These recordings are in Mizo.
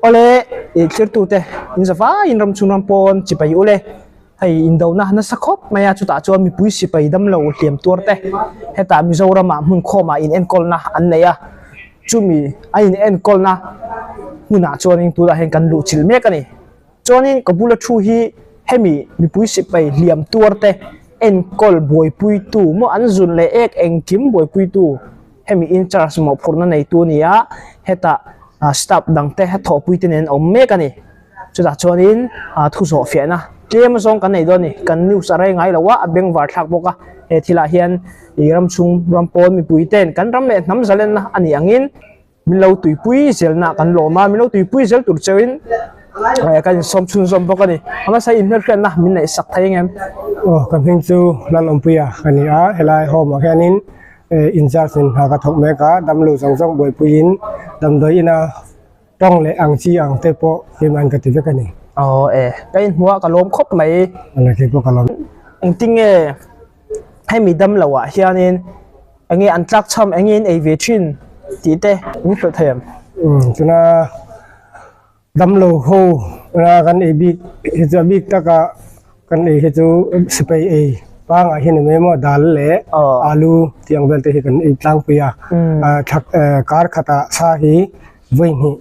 Awle i thlirtute in zavaiin ram chhung ram pawn chipai ule hei indona nasa khawp mai a chutah chuan mipui sipai damlo hliam tuar te hetah Mizoramah hmun khawmah in enkawlna an nei a chumi a in enkawlna hmunah chuanin tunah hian kan luh chilh mek a ni. Chuanin ka bula thu hi hemi mipui sipai hliam tuar te enkawl buaipuitu maw an zun leh ek engkim buaipuitu hemi in charge mawhphurhna neitu a ni a, hetah staff dang te thawhpui te nen awm mek a ni. Chutah chuanin thu zawh fiahna tlem azawng kan nei dawn a ni. Kan news a rei ngai lo a, a bengvar thlak bawk a, he thilah hian ih ram chhung ram pawn mipui ten kan ram leh hnam zalenna a nih angin, Min lo tuipui zelna kan lawm a, min lo tuipui zel tur cheuhin kan insawm chhunzawm bawk a ni. A hmasa inhmelhriatna min neih sak thei ang em? Aw, ka hming chu Lalawmpuia ka ni a, helai home ah hianin in charge in hna ka thawk mek a, damlo zawng zawng buaipuiin damdawi ina tawng leh ang chi ang te pawh hlimah ka ti vek a ni. Aw e, ka inhmuh a ka lawm khawp mai. Awle kei pawh ka lawm. Engtinge hemi damlo ah hianin enge an tlak chham enge in ei ve thin tih te min hrilh thei em? Umm tuna damlo ho na kan ei bik hi chu a bik taka kan ei hi chu sipai ei pangah hian eng emaw dal leh alu tih ang vel te hi kan ei tlangpui a thla kar khatah sa hi vawi hnih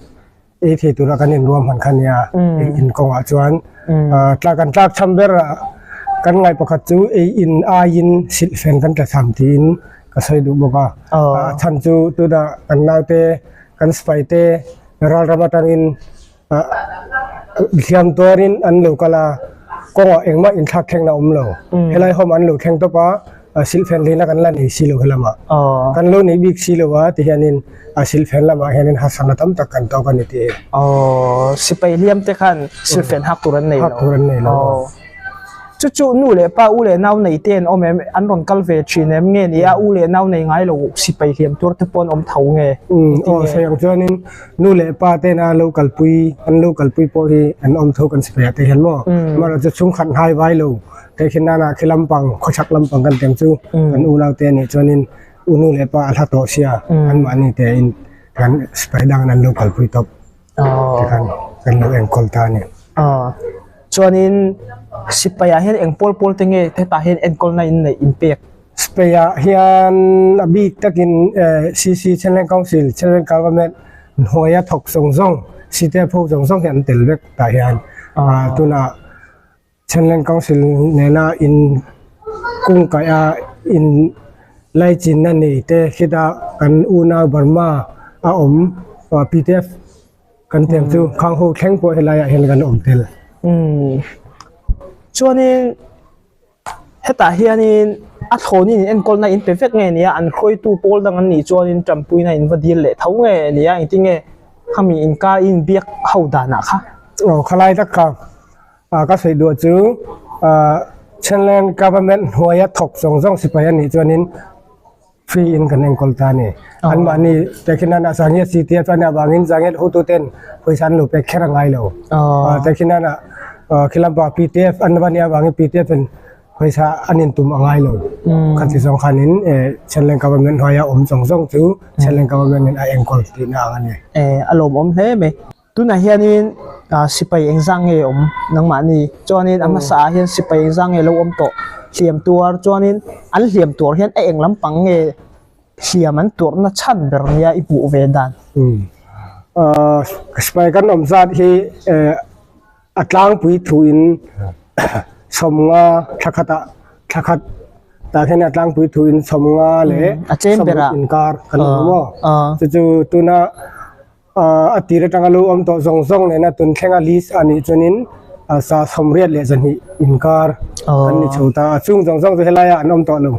ei thei tura kan inruam hman kha nia ei in kawngah chuan tla kan tlak cham ber a kan ngaih pakhat chu ei in aiin silh fen kan tla tham tiin ka sawi duh bawk a a chhan chu tunah kan naute kan sipai te ral ram atangin hliam tuarin an lo kal a kawngah engmah inthlak thlengna a awm lo helai home an lo thleng tawp a. Silhfen lehna kan la nei si lo helamah kan lo nei bik si lo a ti hianin a silhfen lamah hianin harsatna tam tak kan tawk a ni tih hi. Aw sipai hliam te khan silhfen hak tur an nei lo. Hak tur an nei lo. Aw chu chu nu leh pa u leh nau nei te an awm em an rawn kal ve thin em nge ni a u leh nau nei ngai lo sipai hliam tur te pawh an awm tho nge. Umm aw sawi ang chuanin nu leh pa tena lo kalpui an lo kalpui pawh hi an awm tho kan sipai ah te hian maw amaherawhchu chhungkhat hnai vai lo. Tehkhin nana khi lampang khawchhak lampang kan teng chu kan unau te nih chuanin u nu leh pa a hla tawh sia anmahni tein kan sipai dangin an lo kalpui tawp tikhan kan lo enkawl ta a ni. Chuanin sipai ah hian eng pawl pawl te nge hetah hian enkawlna in neih in pek? Sipai ah hian a bik takin CC Chenleng Council, Chenleng Government hnuaia thawk zawng zawng CTF ho zawng zawng hi an tel vek tah hian tunah Chenleng Council nena in kungkaih a in laichinna nei te khita kan unau Burma a awm PTF kan tih ang chu khang ho thleng pawh helai ah hian kan awm tel. Umm chuanin hetah hianin a thlawnin in enkawlna in pe vek nge nia an hruaitu pawl dang an nih chuanin tanpuina in va dil leh tho nge nia engtin nge khami inkar in biak ho danah kha. Aw khalai tak kha. Ka sawi duh chu Chenland Government hnuaia thawk zawng zawng sipai a nih chuanin free in kan enkawl ta a ni. Anmahni Tehkhinan ah Zangiat CTF a nih avangin Zangiat hotuten pawisa an lo pek kher a ngai lo. Tehkhinan ah khilampa PTF an va nih avangin PTF in pawisa an intum a ngai lo. Khati zawng khanin Chenland Government hnuaia awm zawng zawng chu Chenland Government in a enkawl tihna ang a ni. A lawmawm hle mai. Tunah hianin sipai engzah nge awm nangmahni chuanin a hmasa ah hian sipai engzah nge lo awm tawh hliam tuar chuanin an hliam tuar hian a eng lampang nge hliam an tuarna chhan ber nia i hmuh ve dan. Sipai kan awm zat hi a tlangpui thuin sawmnga thla khatah thla khat tah hian a tlangpui thuin sawmnga leh sawmruk inkar kan awm a chu chu tuna. A tir atanga lo awm tawh zawng zawng nena tun thlenga list a nih chuanin sa 80 leh 200 inkar an ni chho ta a. Chung zawng zawng chu helaiah an awm tawh lo.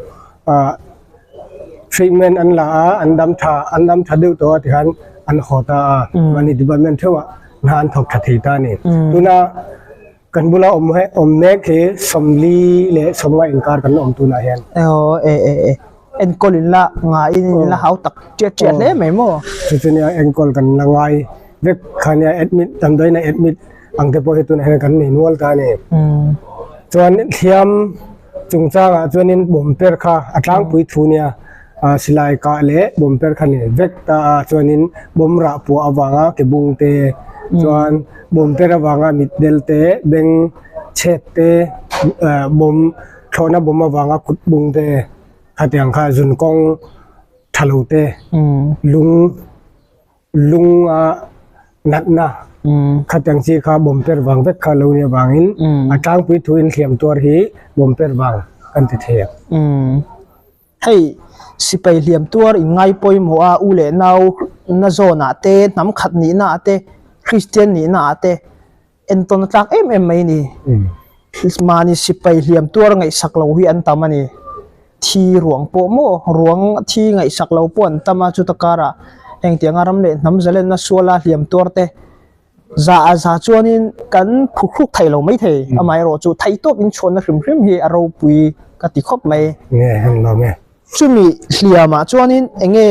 Treatment an la a, an dam tha an dam tha deuh tawh a tikhan an haw ta a. Mahni department theuhah hna an thawk tha thei ta a ni. Tuna Kan bula awm he awm mek hi 40 leh 50 inkar kan la awm tunah hian. Aw e e e enkawl in la ngai in in la hau tak chiah chiah hle mai maw. Chu chu nia enkawl kan la ngai vek kha nia admit damdawiin a admit ang te pawh hi tunah hian kan nei nual ta a ni. Chuan hliam chungchangah chuanin bawm per kha a tlangpui thu nia silai kah leh bawm per kha ni vek ta a chuanin bawm rah puah avanga ke bung te. Chuan bawm per avanga mit del te, beng chhet te, bawm thlawhna bawm avanga kut bung te khatiang kha zun kawng tha lo te, lung lunga natna khatiang chi kha bawm per vang vek kha lo nih avangin a tlangpui thu in hliam tuar hi bawm per vang kan ti thei ang. Hei sipai hliam tuar in ngai pawimawh a, u leh nau na zawnah te, hnam khat nihna ah te, Kristian nihna ah te entawn a tlak em em mai a ni. Mahni sipai hliam tuar ngaihsak lo hi an tam a ni. Thi ruang pawh maw, ruang thi ngaihsak lo pawh an tam a, chuta karah hengtianga ram leh hnam zalenna suala hliam tuar te Za a za chuanin kan phuhruk thei lo mai thei, amaherawhchu theihtawp inchhuanna hrim hrim hi a ropui ka ti khawp mai. Nge heng lo nge? Chumi hliamah chuanin enge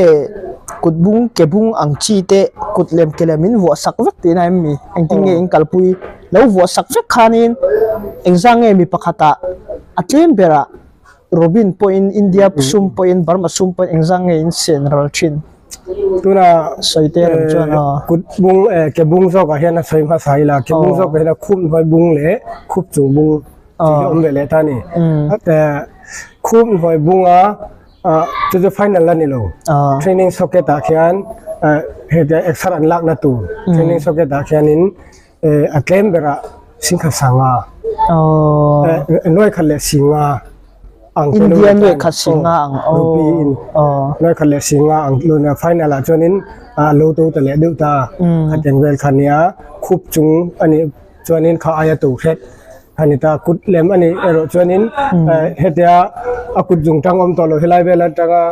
kut bung ke bung ang chi te kut lem ke lem in vuah sak vek tihna em mi? Engtin nge in kalpui lo vuah sak vek khanin engzah nge mi pakhatah a tlem berah Robin pawhin India sum pawhin Burma sum pawhin engzah nge in sen ral thin? Tuna sawi te rem chuan a. Kut bung ke bung zawkah hian a sawi hmasa ila ke bung zawkah hian a khup hnuai bung leh khup chung bung tih hi awm ve leh ta a ni. Khup hnuai bunga chu chu final a ni lo. Training socket ah khian hetiang exer an lakna tur training socket ah khianin a tlem berah singkhat sanga nuai khat leh singa ang te India nuai khat singa ang rupee in nuai khat leh singa ang luna final ah chuanin a lo to ta leh deuh ta khateng vel kha nia khup chung ani chuanin kha aia to hret ani ta kut lem ani erawh chuanin hetia a kut zung tang awm tawh lo helai vel atanga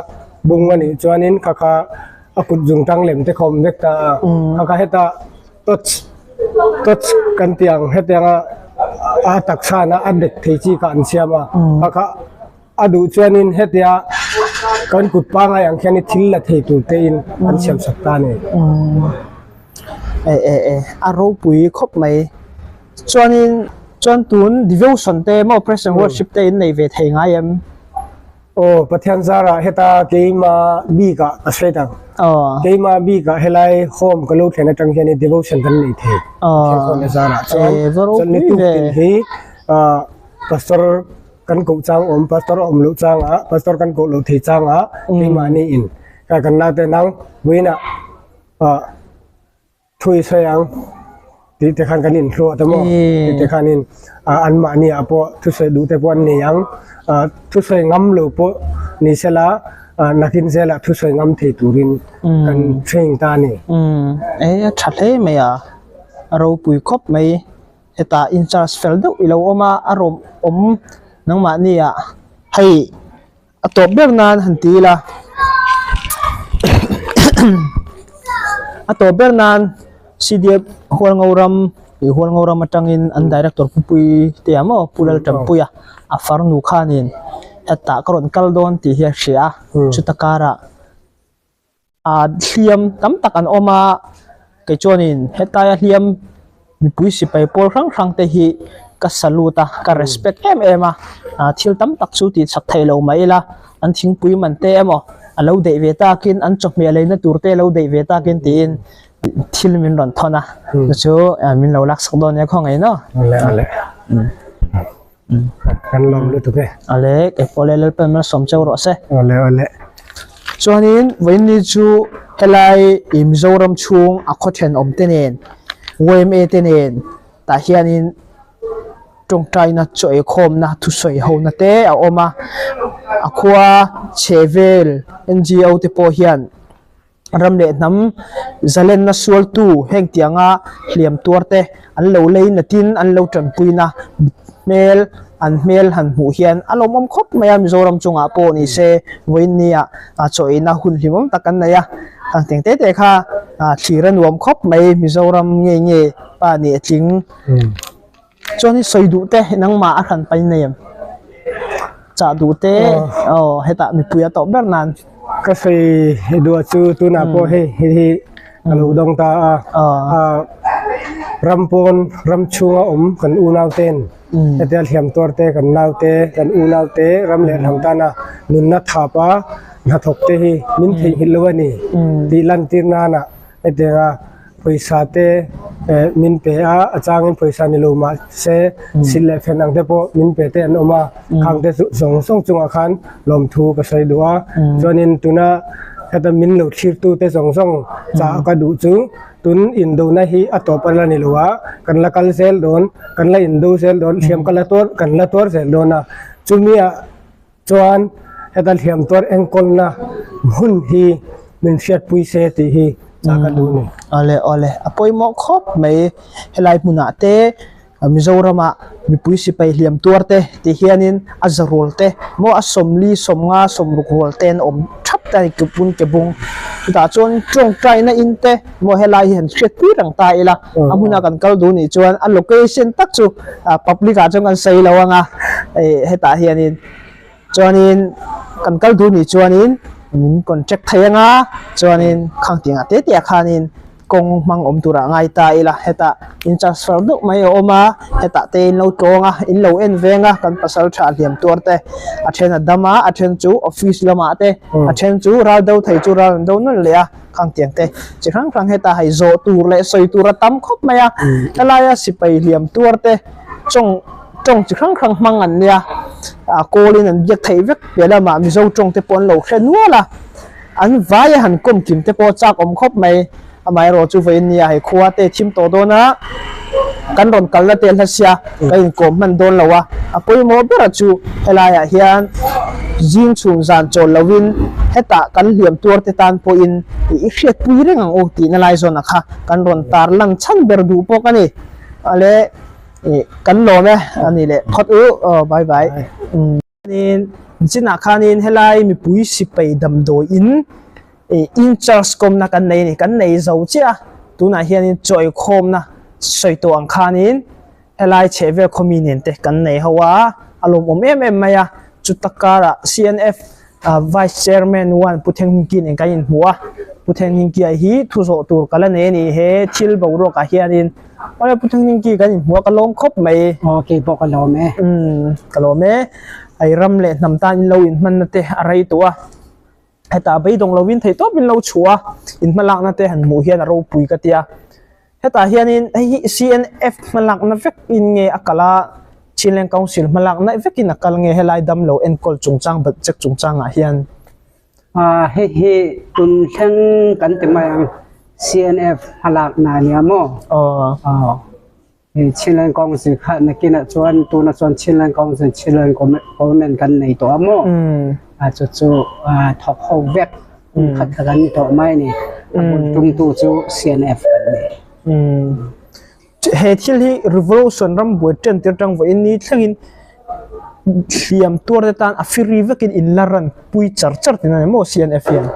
bung ani chuanin kha kha a kut zung tang lem te kha awm vek ta a kha kha heta Touch touch kan tih ang hetianga a taksa na a dek thei chi kha an siam a a kha a duh chuanin hetia kan kut pangai ang khian thil la thei tur te in an siam sak ta a ni. E e e a ropui khawp mai chuanin chuan tun devotion te maw praise and worship te in nei ve thei ngai em? Aw Pathian zarah heta keima bikah ka sawi tak. Keima bikah helai home ka lo thlen atang hian devotion kan nei thei. Pathian khawhna zarah chuan chawlhni tuk tin hi pastor kan koh chang awm pastor a awm loh changah pastor kan koh loh thei changah keimahni in kan naute nang vawiinah Thui sawi ang tih te khan kan inhluah ta maw tih te khanin anmahni ah pawh thusawi duh te pawh an nei ang thusawi ngam lo pawh ni sela nakin zelah thusawi ngam thei turin kan train ta a ni. E a tha hle mai a, a ropui khawp mai hetah in charge fel deuh i lo awm a, a rawm awm nangmahni ah hei A tawp ber nan han ti ila a tawp ber nan CDF Hualngoram ih Hualngoram atangin an director Pupui te ah maw Pu Laltanpuia a farnu khanin hetah ka rawn kal dawn tih hi a hria a chuta karah Ah hliam tam tak an awm a kei chuanin hetaia hliam mipui sipai pawl hrang hrang te hi ka salute a ka respect em em a ah thil tam tak chu tih chak theih loh mai ila an thingpui man te emaw a lo deih ve takin an chawhmeh leina tur te lo deih ve takin tiin thil min rawn thawn a chu chu min lo laksak dawn nia khaw ngei naw. Awle awle Kan lawm lutuk e. Ale kei pawh le Lalpan malsawm cheu rawh se. Awle awle. Chuanin vawiinni chu helai i Mizoram chhung a khaw thenawm te nen YMA te nen tah hianin tawngtaina chaw eikhawmna thusawi hona te a awm a, a khua chhehvel NGO te pawh hian Ram leh hnam zalenna sualtu heng tianga hliam tuar te an lo lei natin an lo tanpuina hmel an hmel han hmuh hian a lawmawm khawp mai a, Mizoram chungah pawh ni se vawiin nia chawina hun hlimawm tak an nei a, ang teng te te kha thlir a nuam khawp mai Mizoram nge nge pa nih a tling. Chuan i sawi duh te nangmah a hran pain nei em? Chah duh te aw hetah mipui a tawh ber nan. Ka sawi duh chu tunah pawh hei hei hi a lo dawng ta a, ram pawn ram chhunga awm kan unau ten hetia hliam tuar te kan nau te kan unau te ram leh hnam tana nunna thap a hnathawk te hi min theihnghilh lo a ni tih lantir nana hetianga pawisa te. min pe a, a changin pawisa ni lo mah se silh leh fen ang te pawh min pe te an awm a, khang te chu zawng zawng chungah khan lawmthu ka sawi duh a, chuanin tuna heta min lo thlirtu te zawng zawng chah ka duh chu tun indona hi a tawp a la ni lo a, kan la kal zel dawn, kan la indo zel dawn, hliam ka la tuar kan la tuar zel dawn a, chumiah. Chuan heta hliam tuar enkawlna hmun hi min hriatpui se tih hi chah ka duh ni. Awle awle, a pawimawh khawp mai helai hmunah te Mizorama mipui sipai hliam tuar te ti hianin a za rual te maw a sawmli sawmnga sawmruk rual te an awm thap ta a ni kepun kebung chutah chuan tawngtaina in te maw helai hi han hriatpui reng ta ila a hmuna kan kal duh nih chuan a location tak chu public ah chuan kan sawi lo ang a ih hetah hianin chuanin kan kal duh nih chuanin min contact thei ang a chuanin khang tih ngah te te ah khanin kawng hmang awm turah ngai ta ila hetah in transfer deuh mai a awm a hetah te in lo tawng a in lo en veng a kan pasal tha hliam tuar te a then a dam a a then chu office lamah te a then chu ral do thei chu ral an do nawlh leh a. Khang tiang te chi hrang hrang heta hei zawh tur leh sawi tur a tam khawp mai a, helaia sipai hliam tuar te tawng tawng chi hrang hrang hmang an nia, ah kawl in an biak theih vek piah lamah Mizo tawng te pawh an lo hre nual a, an vai a han kawm kim te pawh chak awm khawp mai, amaherawh chu vawiin nia hei khua te thim tawh dawn a, kan rawn kalna te hla sia ka inkawm hman dawn lo a, a pawimawh ber chu helaiah hian zing chhun zan chawl lovin hetah kan hliam tuar te tan pawhin i hriatpui reng ang u tihna lai zawnah kha kan rawn tar lang chhan ber duh bawk a ni. Ale kan lawm e a ni leh phawt u aw bye bye. Chinah khanin helai mipui sipai damdawi in in charge kawmna kan nei a ni, kan nei zo chiah a, tunah hianin chawi khawmna sawi tawh ang khanin helai chhehvel khawmi nen te kan nei ho a, a lawmawm em em mai a, chuta karah CNF Vice Chairman one Pu Thenghingki nen kan inhmu a, Pu Thenghingkia hi thu zawh tur ka la nei a ni, he thil boruakah hianin Awle Pu Thenghingki kan inhmu a ka lawm khawp mai. Aw keipawh ka lawm e. Umm ka lawm e, hei ram leh hnam tan in lo inhmanna te a rei tawh a. Hetah beidawng lovin theihtawp in lo chhuah a, in hmalakna te han hmuh hian a ropui ka tia. Hetah hianin hei hi CNF hmalakna vek in nge a kal a, Chinleng Council hmalakna vek in a kal nge helai damlo enkawl chungchang budget chungchangah hian? Ah hei hi tun thleng kan ti mai ang CNF hmalakna a nia maw? Aw. Hei Chinland Council kha nakinah chuan tunah chuan Chinland Council Chinland Government kan nei tawh a maw? A chu chu thawk ho vek khat kha kan ni tawh mai a ni. A bul tumtu chu CNF kan ni. He thil hi Revolution ram buai ṭan tir ṭang vawiin ni thlengin hliam tuar te tan a firi vekin in la ran pui char char tih na ni maw CNF hian?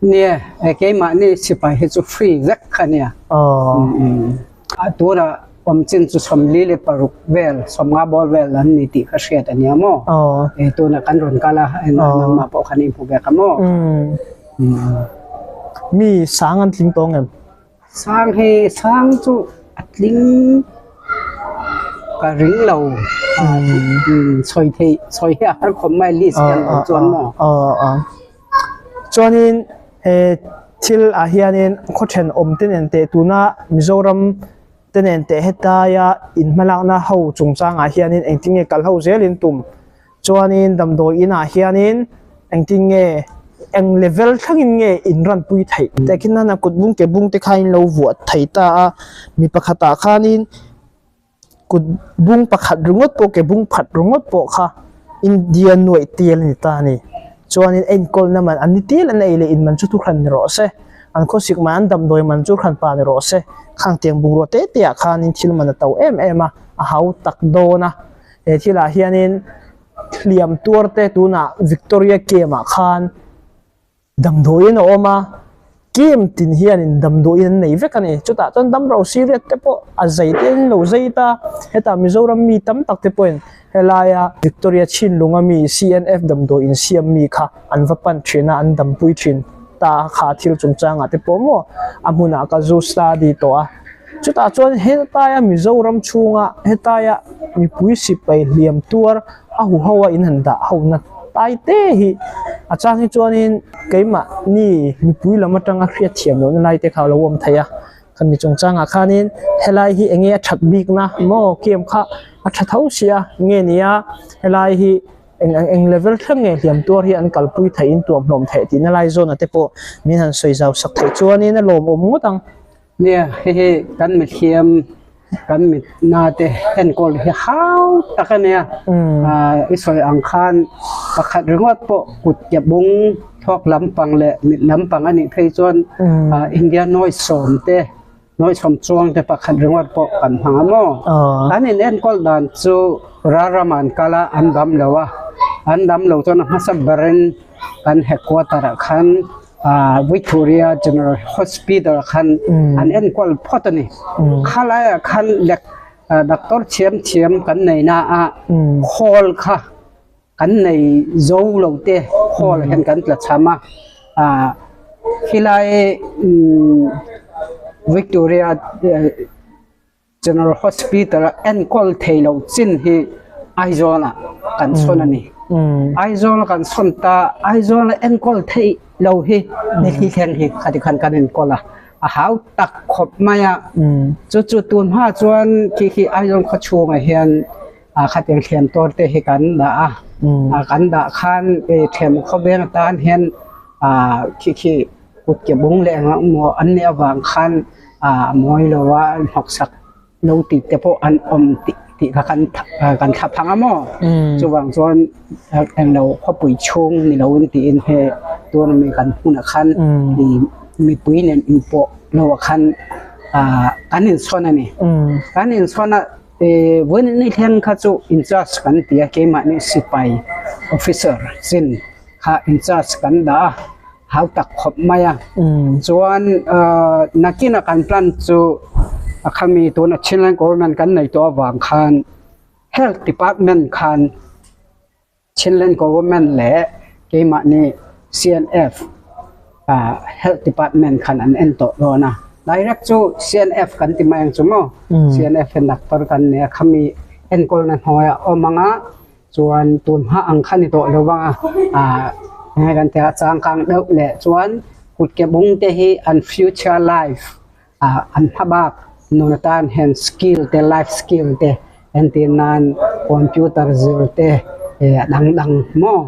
Nia, keimahni sipai hi chu free vek kha a nia. A tura awm chin chu 46 vel, 50 bawr vel an ni tih ka hriat a nia maw? E tuna kan rawn kal a, nangmah pawh khan i hmu vek a maw? Mi sang an tling tawng em? Sang hi sang chu a tling ka ring lo. Sawi theih, sawi hi a har khawp mai list hian lo chuan maw? Chuanin he thil ah hianin khaw thenawm te nen teh tuna Mizoram te nen teh hetaia in hmalakna ho chungchangah hianin engtin nge kal ho zelin tum chuanin damdawi inah hianin engtin nge eng level thlengin nge in ranpui theih teh khi nana kut bung ke bung te kha in lo vuah thei ta a mi pakhatah khanin. Kut bung pakhat ringawt pawh ke bung phat ringawt pawh kha India nuaih tel a ni ta a ni. Chuanin enkawlna man an ni tel an ei leh in man chu thuhran ni rawh se, an khawsik man an damdawi man chu hran pa ni rawh se. Khang tiang bungrua te te ah khanin thil man a to em em a, a hau tak dawn a. He thilah hianin hliam tuar te tunah Victoria Camp ah khan Damdawiin a awm a, kim tin hianin damdawiin an nei vek a ni. Chutah chuan damro serious te pawh a zai te an lo zai ta. Hetah Mizoram mi tam tak te pawhin helaia Victoria Chhinlunga mi CNF damdawi insiam mi kha an va pan thin a, an dampui thin ta kha thil chungchangah te pawh maw a hmunah ka zu study tawh a. Chutah chuan hetaia Mizoram chhunga hetaia mipui sipai hliam tuar a huho a in han dah ho na tai te hi a chang hi chuanin keimahni mipui lam atanga hriatthiam lohna lai te kha a lo awm thei a. Khami chungchangah khanin helai hi enge a that bikna maw camp kha a tha tho sia nge nia helai hi eng ang eng level thleng nge hliam tuar hi an kalpui theih in tuam hlawm theih tihna lai zawn ah te pawh min han sawi zau sak theih chuanin a lawmawm ngawt ang. Nia hei hi kan mithiam kan mit na te enkawl hi hau tak a nia ah i sawi ang khan pakhat ringawt pawh kut ke bung thawk lampang leh mit lampang a nih phei chuan ah India nawi sawm te nawi sawm chuang te pakhat ringawt pawh kan hmang a maw kan in enkawl dan chu ral ram ah an kal a an dam lo a an dam lo chuan a hmasa berin kan headquarter ah khan. Ah Victoria General Hospital ah khan an enkawl phawt a ni. Khalai ah khan lek doctor thiam thiam kan nei na a khawl kha kan nei zo lo te khawl hian kan tla cham a ah khilai Victoria General Hospital a enkawl thei lo chin hi Aizawl ah kan chhawn a ni. Aizawl a kan chhawn ta, Aizawl a enkawl theih lo hi ni thli thleng hi khati khan kan enkawl a, a hau tak khawp mai a. Chu chu tun hma chuan khi khi Aizawl khaw chhungah hian khatiang thiam tawr te hi kan dah a, kan dah khan thiam khawvel atan hian khi khi kut ke bung leh engah maw an nih avang khan ah mawi lo a hnawksak lo tih te pawh an awm tih tih kha kan kan thla phang a maw chuvang chuan englo khawpui chhung ni lo in tiin he tuna mi kan hmunah khan ih mipui nen inpawh lo ah khan ah kan inchhawn a ni kan inchhawn a ih vawiin ni thleng kha chu in charge kan ti a keimahni sipai officer chin kha in charge kan dah a. Hau tak khawp mai a. Chuan nakin a kan plan chu a khami tuna Chinland government kan nei tawh avang khan Health Department khan Chinland government leh keimahni CNF Health Department khan an en tawh dawn a. Direct chu CNF kan ti mai ang chu maw? CNF hian doctor kan nei a khami enkawlna hnuaiah awm ang a. Chuan tun hma ang kha ni tawh lo vang a, ah enge kan tia changkang deuh leh chuan kut ke bung te hi an future life ah an hma bak nun atan hian skill te life skill te entir nan computer zir te eh a dang dang maw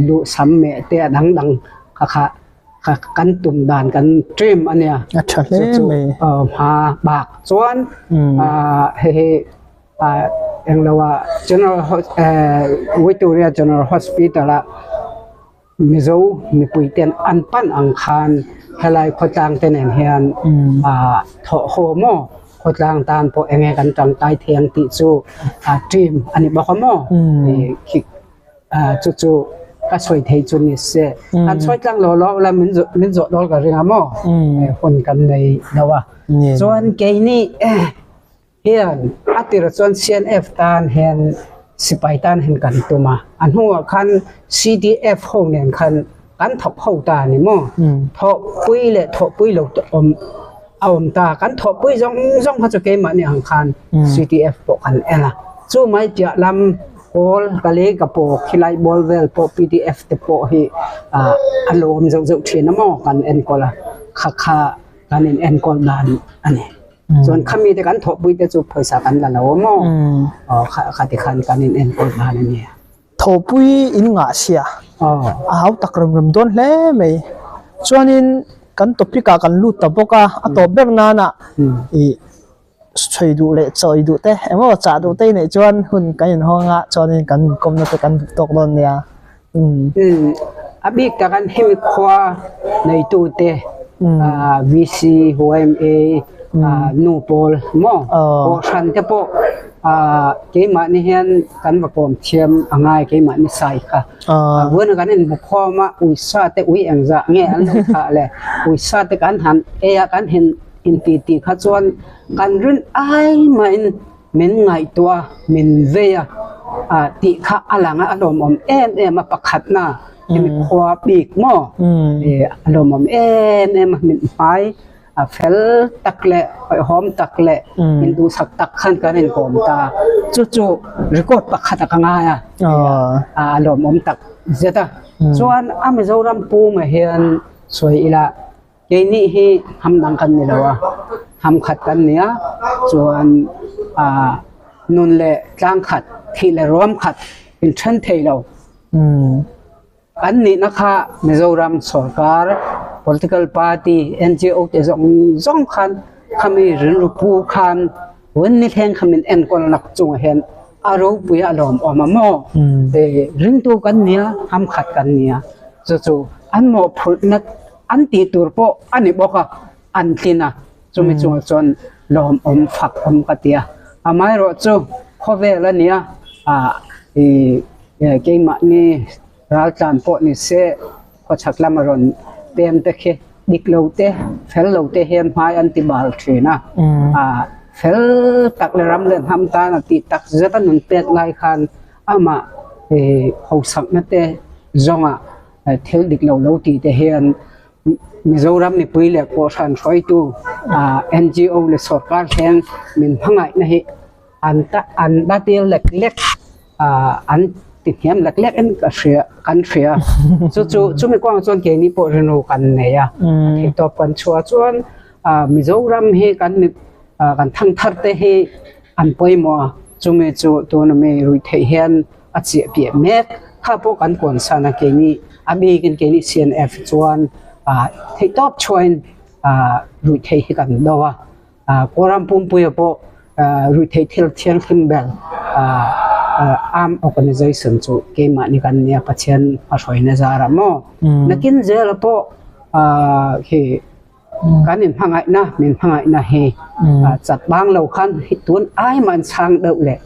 luh sam meh te a dang dang kha kha kha kan tum dan kan dream a nia A tha hle chu chu mai. hma bak chuan ah hei hi. Ah englo ah General eh Victoria General Hospital ah Mizo mipui ten an pan ang khan helai khawtlang te nen hian ah thawh haw maw khawtlang tan pawh enge kan tangkai thei ang tih chu ah team a ni bawk a maw ih khi ah chu chu ka sawi thei chu ni se an sawi tlang lo lo la min zawh min zawh dawl ka ring a maw hun kan nei lo a chuan keini eh. Hian a tir chuan CNF tan hian sipai tan hian kan tum a, a hnuah khan CDF ho nen khan kan thawk ho ta a ni maw? Thawhpui leh thawhpui lo te awm a awm ta, kan thawhpui zawng zawng kha chu keimahni ang khan CDF pawh kan en a, chu mai piah lam kawl ka lei ka paw khilai bawl vel pawh PDF te pawh hi a lo awm zeuh zeuh thin a maw kan enkawl a, kha kha kan in enkawl dan a ni. Chuan khami te kan thawhpui te chu pawisa kan la lo a maw? Aw kha kha ti khan kan in enkawl dan a nia. Thawhpui in ngah sia. A hau tak rem rem dawn hle mai. Chuanin kan topic ah kan lut ta bawk a, a tawp ber nana ih chhui duh leh chawi duh te emaw chah duh te i neih chuan hun kan inhawng a, chuanin kan inkawmna te kan duh tawk dawn nia. A bik takin hemi khua neitute VC, YMA, nu pawl maw kohhran te pawh keimahni hian kan va kawm thiam a ngai keimahni sai kha. Vawiin kan inhmu khawm a uisa te ui engzah nge an lo thah le uisa te kan han ei a kan inti tih kha chuan kan rin ai mahin Min ngaihtuah a, min vei a, ah tih kha a lang a, a lawmawm em em a pakhatna hemi khua bik maw ih a lawmawm em em a, min hmai a fel tak leh hawihhawm tak leh min duhsak tak khan kan inkawm ta, chu chu record pakhat a ka ngai a, a lawmawm tak zet a, chuan a Mizoram pumah hian sawi ila. Keini hi hnam dang kan ni lo a, Ham khat kan nia chuan ah nun leh tlang khat thih leh ruam khat in then thei lo. An nihna kha Mizoram sorkar, political party, NGO te zawng zawng khan khami rilru pu khan hun ni thleng kha min enkawl nak chungah hian a ropui a lawmawm a maw? Ringtu kan nia, ham khat kan nia, chu chu an mawhphurhna an tih tur pawh a ni bawk a, an tlin a, chumi chungah chuan lawmawm fak awm ka ti a. Amaherawhchu khawvel a nia, ah ih keimahni raltlan pawh ni se khawchhak lama rawn pem te khi dik lo te fel lo te hian hmai an ti bal thin a, ah fel tak leh ram leh hnam tan a tih tak zet a nun pek lai khan amah ih hausakna te zawngah thil dik lo lo tih te hian Mizoram mipui leh Kohhran hruaitu NGO leh sorkar thleng min hmangaihna hi an ta an la tir lek lek an ti hniam lek lek in ka hria kan hria chu chu chumi kawngah chuan keini pawh rilru kan nei a theihtawp kan chhuah chuan Mizoram hi kan kan thangthar te hi an pawimawh a chumi chu tuna mi ruihtheih hian a chiah piah mek kha pawh kan kuan san a keini a bikin keini CNF chuan ah theihtawp chhuahin ah ruihtheih hi kan do a ah Kawlram pumpuia pawh ah ruihtheih thil thianghlim ber ah arm organization chu keimahni kan nia Pathian hmahruaina zarah maw nakin zela pawh ah khi Kan in hmangaihna, min hmangaihna hi chat bang lo khan tun ai man chang deuh leh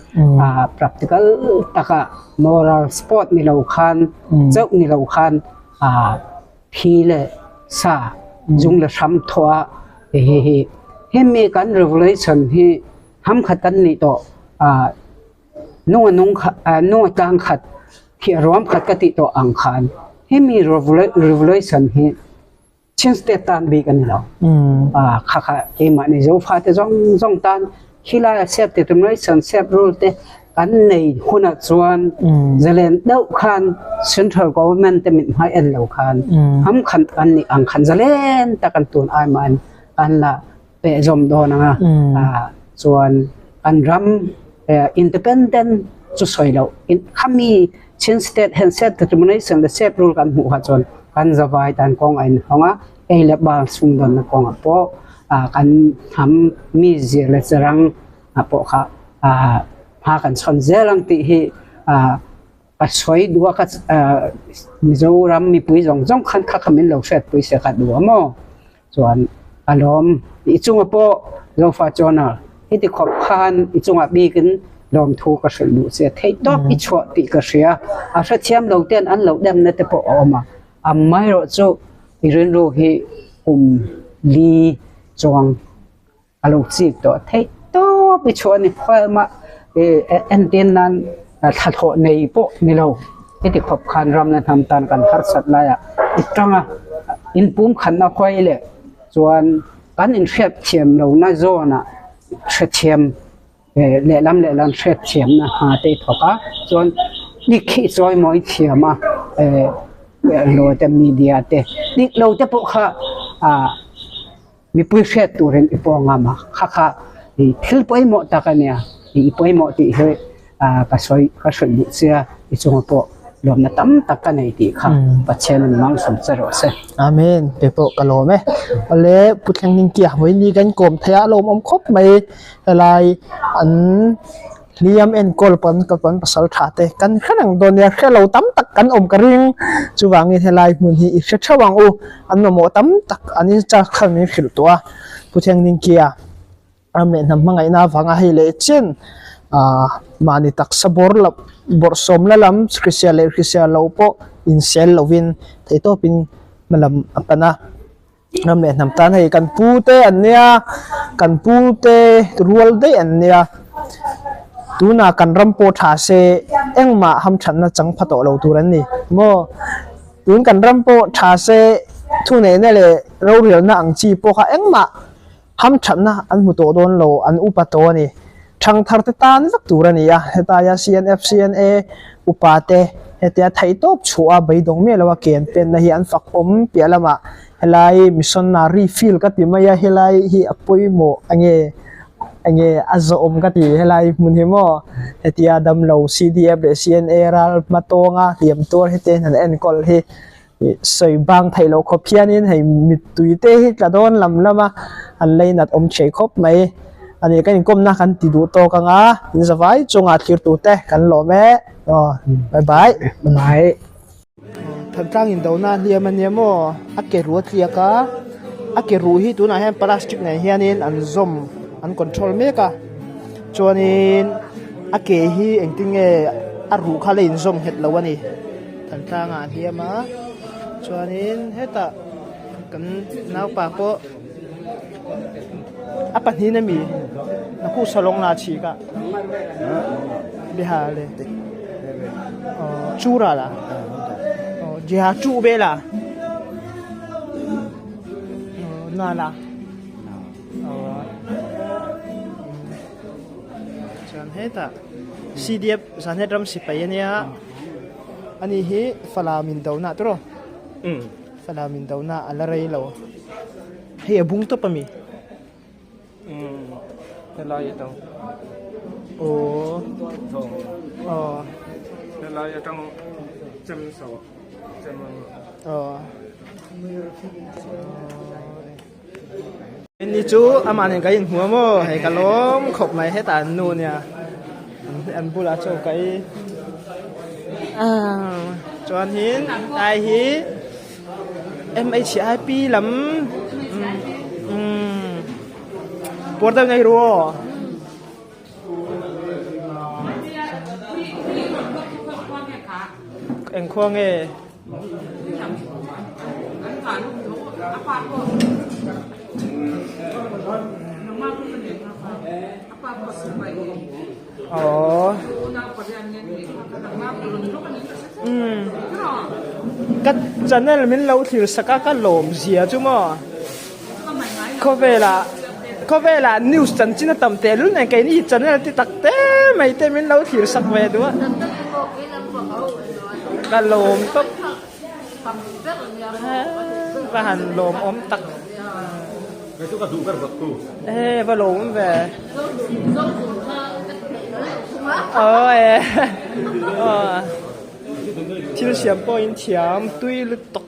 practical taka moral support ni lo khan chauh ni lo khan thi leh sa zung leh hram thaw a hei hi hemi kan revolution hi ham khat kan nih tawh Nunga nung khat nunga tlang khat khi a ruam khat ka tih tawh ang khan hemi revolution hi Chin State tan bik a ni lo. Kha kha keimah nih Zofa te zawng zawng tan khilai a self determination, self rule te kan nei hunah chuan zalen deuh khan central government te mit hmai en lo khan ham khan kan nih ang khan zalen tak an tun ai mah in kan la pehzawm dawn ang a. Chuan kan ram independent chu sawi loh khami Chin State hian self determination leh self rule kan hmuh kha chuan kan zavai tan kawng a inhawng a, ei leh bal sumdawnna kawngah pawh kan hnam mizia leh cherang pawh kha hma kan chhawn zel ang tih hi Ka sawi duh a, ka Mizoram mipui zawng zawng khan kha kha min lo hriatpui se ka duh a maw? Chuan ka lawm i chunga pawh Zofa Journal heti khawp khan i chungah bikin lawmthu ka hrilh duh che theih tawp i chhuah tih ka hria, a hrethiam lo ten an lo demna te pawh a awm a, amaherawhchu i rilru hi kum li chuang A lo chik tawh theih tawp i chhuah a ni. Khualmah entir nan thlahlawh nei pawh ni lo. Heti khawp khan ram leh hnam tan kan harsat laiah i tang a, inpum khatna huai leh chuan kan inhriatthiam lohna zawnah hrethiam lehlam lehlam hriatthiamna hna te i thawk a, chuan i khih chawimawi thiam a lo te media te dik lo te pawh kha ah. Mipui hriat turin i pawh ngam a, kha kha i thil pawimawh tak a nia, i pawimawh tih hi ka sawi ka hrilh duh che a, i chunga pawh lawmna tam tak ka nei tih kha Pathian in malsawm che rawh se. Amen, kei pawh ka lawm e. Awle Pu Thlengdingkia vawiin kan kawm thei a, a lawmawm khawp mai helai an Hliam enkawl pawn ka pawn pasal tha te kan hre reng dawn nia, hre lo tam tak kan awm ka ring. Chuvangin helai hmun hi i hre theuh ang u, an mamawh tam tak an in charge khan min hrilh tawh a. Pu Thengningkia ram leh hnam hmangaihna avanga hei leh chen ah mahni taksa bawr loh bawrhsawm la lam hrisel leh hrisel lo pawh insel lovin theihtawpin hmalam a pan a. Ram leh hnam tan hei kan pu te an nia kan pu te rual daih an nia tunah kan ram pawh tha se engmah hamthatna chang pha tawh lo tur an ni maw tun kan ram pawh tha se thuneihna leh rorelna ang chi pawh kha engmah hamthatna an hmu tawh dawn lo an upa tawh a ni thangthar te tan vek tur a ni a hetaia C_N_F C_N_A upa te hetia theihtawp chhuah a beidawng miah lo a ke an penna hi an fak awm piah lamah. Helai missionary field ka ti mai a helai hi a pawimawh enge enge a zawhawm ka ti helai hmun hi maw hetia damlo C_D_F leh C_N_A ral hma tawnga hliam tuar heti an enkawl hi ih sawi bang theih loh khawp hianin hei mittui te hi tla dawn lam lam a an leinat awm thei khawp mai ani kan inkawmna kan ti duh tawk ang a in zavai chungah thlir tur te kan lawm e aw bye bye. Bye. Thantlang indona hliam a nia maw a ke ruh a tliak a a ke ruh hi tunah hian plastic nen hianin an zawm an control mek a chuanin a ke hi engtin nge a ruh kha la inzawm nghet lo a ni Thantlang ah a hliam a chuanin hetah kan naupa pawh a pahnih ami nakhuh salawng la chhik a bihar le aw chura la aw jiha chu ve la aw na la aw chuan hetah C_D_F zanhet ram sipai ania ani hi falam in do na tawh Falam in do na a la rei lo. Hei a bung tawp ami? Umm helai atang. Aw. Aw. Helai atang chem so chem ang. Aw. Ni chu amah nen kan inhmu a maw hei ka lawm khawp mai hetah an nu nia an bulah chaw ka ei chuan hin ai hi M_H_I_P lam umm puar deuh nei ru aw. Engkhua nge? Aww. Umm. Ka channel min lo thlir sak a ka lawm zia chu maw. Khawvelah khawvelah news chanchin a tam tehlul nen keini channel ti tak te mai te min lo thlir sak ve duh a. Ka lawm tawp. Va han lawm awm tak. E va lawm awm ve. Aw e. Thil siam pawh in thiam tui lutuk.